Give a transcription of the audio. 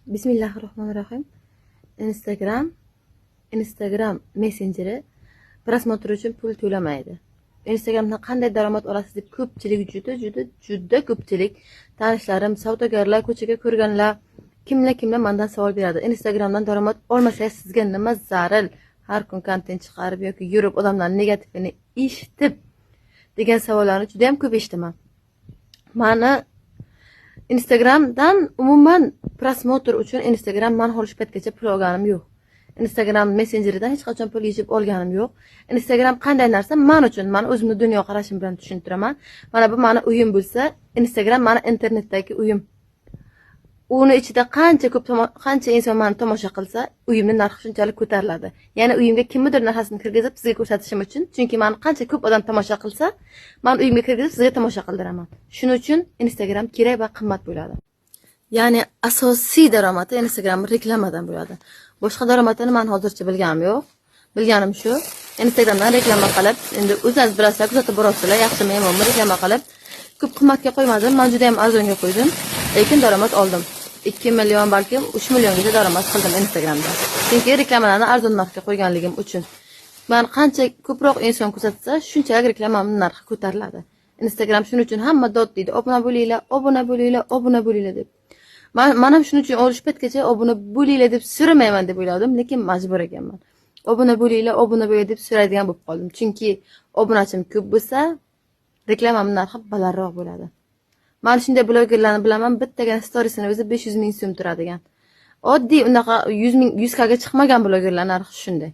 Bismillahi rohmanir rohim. Instagram messenjeri просмотр uchun pul to'lamaydi. Instagramdan qanday daromad olasiz deb ko'pchilik, juda juda juda ko'pchilik tanishlarim, savdogarlar, ko'chaga ko'rganlar, kimlar kimlar mandan savol beradi. Instagramdan daromad olmasangiz, sizga nima zaril? Har kun kontent chiqarib yoki yurib, odamlarning negativini eshitib degan savollarni juda ham ko'p eshitaman. Mani Instagramdan umuman просмотр uchun Instagram man hali shu paytgacha pul olganim yo'q. Instagram messenjeridan hech qachon pul yechib olganim yo'q. Instagram qanday narsa man uchun, man o'zimni dunyoqarashim bilan tushuntiraman. Mana bu mani uyim bo'lsa, Instagram mani internetdagi uyim. Uni ichida qancha ko'p, qancha inson mani tomosha qilsa, uyimni narxi shunchalik ko'tariladi. Ya'ni uyimga kimnidir narsasini kirgizib sizga ko'rsatishim uchun, chunki mani qancha ko'p odam tomosha qilsa, man uyimga kirgizib sizga tomosha qildiraman. Shuning uchun Instagram kerak va qimmat bo'ladi. Ya'ni asosiy daromadi Instagram reklamadan bo'ladi. Boshqa daromadini man hozircha bilganim yo'q. Bilganim shu, Instagramdan reklama qilib, endi o'zingiz bilasizlar, kuzatib borasizlar, yaxshimi, yomonmi, reklama qilib, ko'p qimmatga qo'ymadim, man juda ham arzonga qo'ydim, lekin daromad oldim. 2 million, balkim 3 milliongacha daromad qildim Instagramda. Chunki reklamalarni arzon narxga qo'yganligim uchun. Man qancha ko'proq inson kuzatsa, shunchalik reklamamning narxi ko'tariladi. Instagram shuning uchun hamma dod deydi, obuna bo'linglar, obuna bo'linglar, obuna bo'linglar deb. Man ham shuning uchun olish paytgacha obuna bo'linglar deb so'ramayman deb o'yladim, lekin majbur ekanman. Obuna bo'linglar, obuna bo'linglar deb so'raydigan bo'lib qoldim. Chunki obunachim ko'p bo'lsa, reklamamning narxi balandroq bo'ladi. Man shunday blogerlarni bilaman, bittagina storiesini o'zi 500 ming so'm turadigan. Oddiy unaqa 100 ming, 100 ga chiqmagan blogerlar narxi shunday.